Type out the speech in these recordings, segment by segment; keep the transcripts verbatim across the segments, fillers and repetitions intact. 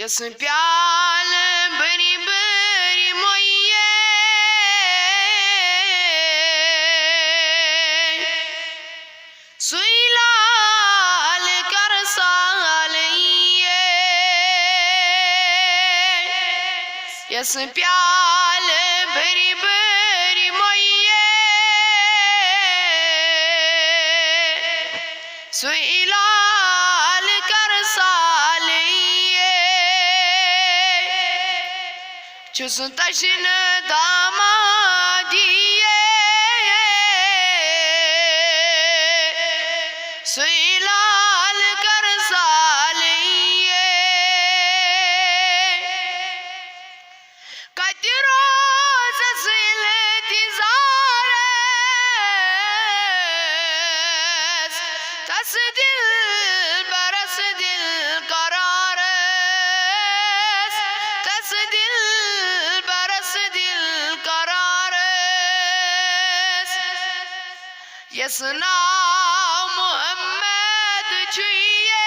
یس پیالہٕ بٔرۍ بٔرۍ مۄیے، سُے لال کر سال یِیے۔ یس پیالہٕ بٔرۍ بٔرۍ مۄیے، سُے لال کر سال یِیے۔ چھُس تشنہٕ دامادیے، سُے لال کر سال یِیے۔ کتہِ روزس ییٚلہِ تہِ زارس، تس دلبرس دل قرارس، تس دلبرس دل قرارس۔ یس ناو محمد چھُ یے،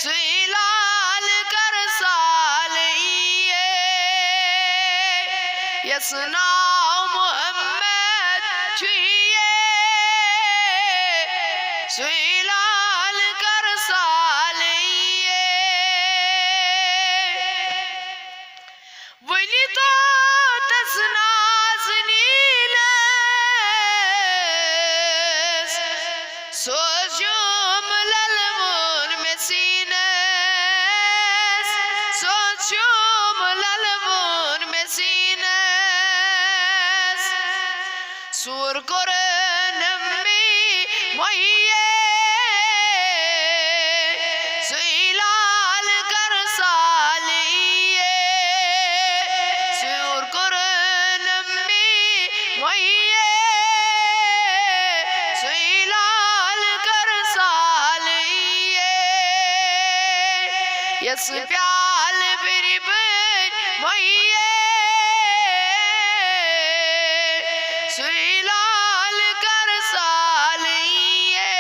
سُے لال کر سال یِیے۔ یس ناو محمد چھُ یے، سُے لال کر سال یِیے۔ ؤنِو تو تس نازنیٖنس، سوز شوم للوُن مےٚ سیٖنس، سوز شوم للوُن مےٚ سیٖنس۔ سوٗر کوٚرُن مے مۄہیے، سُے لال کر سال یِیے۔ سوٗر کوٚرُن مے مۄہیے، سُے لال کر سال یِیے۔ یس پیالہٕ بٔرۍ بٔرۍ مۄہیے، سُے لال کر سال یِیے۔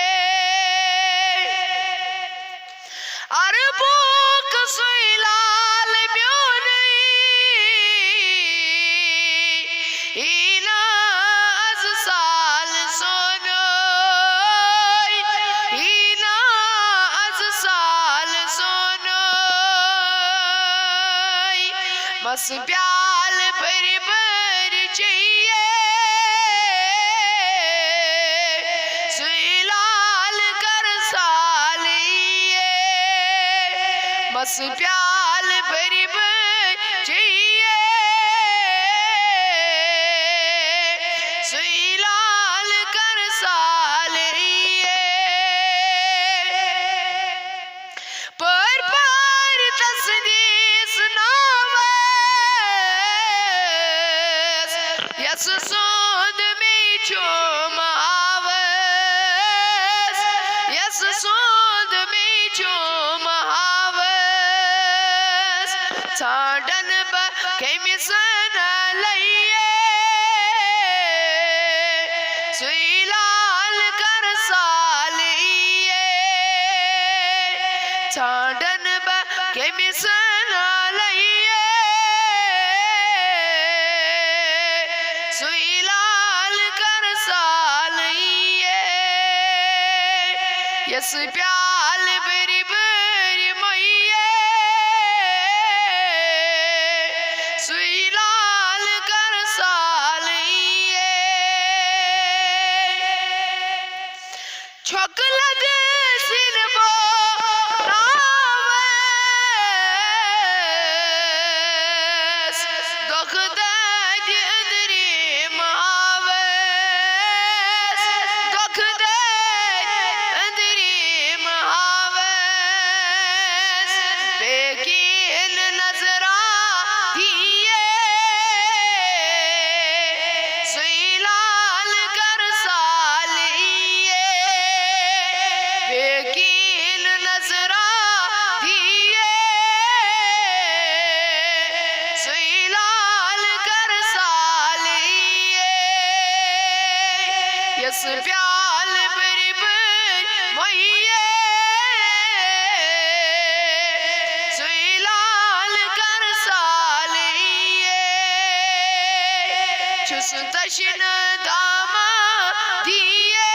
عربُک سُے لال میونُے، یی نہٕ از سال سونُے، یی نہٕ از سال سونُے۔ مس پیالہٕ بٔرۍ بٔرۍ چیٚیے، سُے لال کر سال یِیے۔ مس پیالہٕ بٔرۍ بٔرۍ چیٚیے، سُے لال کر سال یِیے۔ پٲرۍ پٲرۍ تسندِس ناوس، یس سُند مے چھُم ہاوس، یس سُند مے چھُم ہاوس۔ ژھانڈن بہٕ کٔمِس نالے، سُے لال کر سال یِیے۔ ژھانڈن بہٕ کٔمِس نالے، سُے لال کر سال یِیے۔ یس پیالہٕ بٔرۍ بٔرۍ مۄیے، سُے لال کر سال یِیے۔ چھۄکہٕ لدِ سِنبو ناوس، دۄکھٕ دادِ أنٛدرِم ہاوس، دۄکھٕ دادِ أنٛدرِم ہاوس۔ بیٚکِن نظرا دِیے، سُے لال کر سال یِیے۔ بیٚکِن نظرا دِیے، سُے لال کر سال یِیے۔ یس پیالہٕ بٔرۍ بٔرۍ مۄیے، چھُس تشنہٕ دامہٕ دیے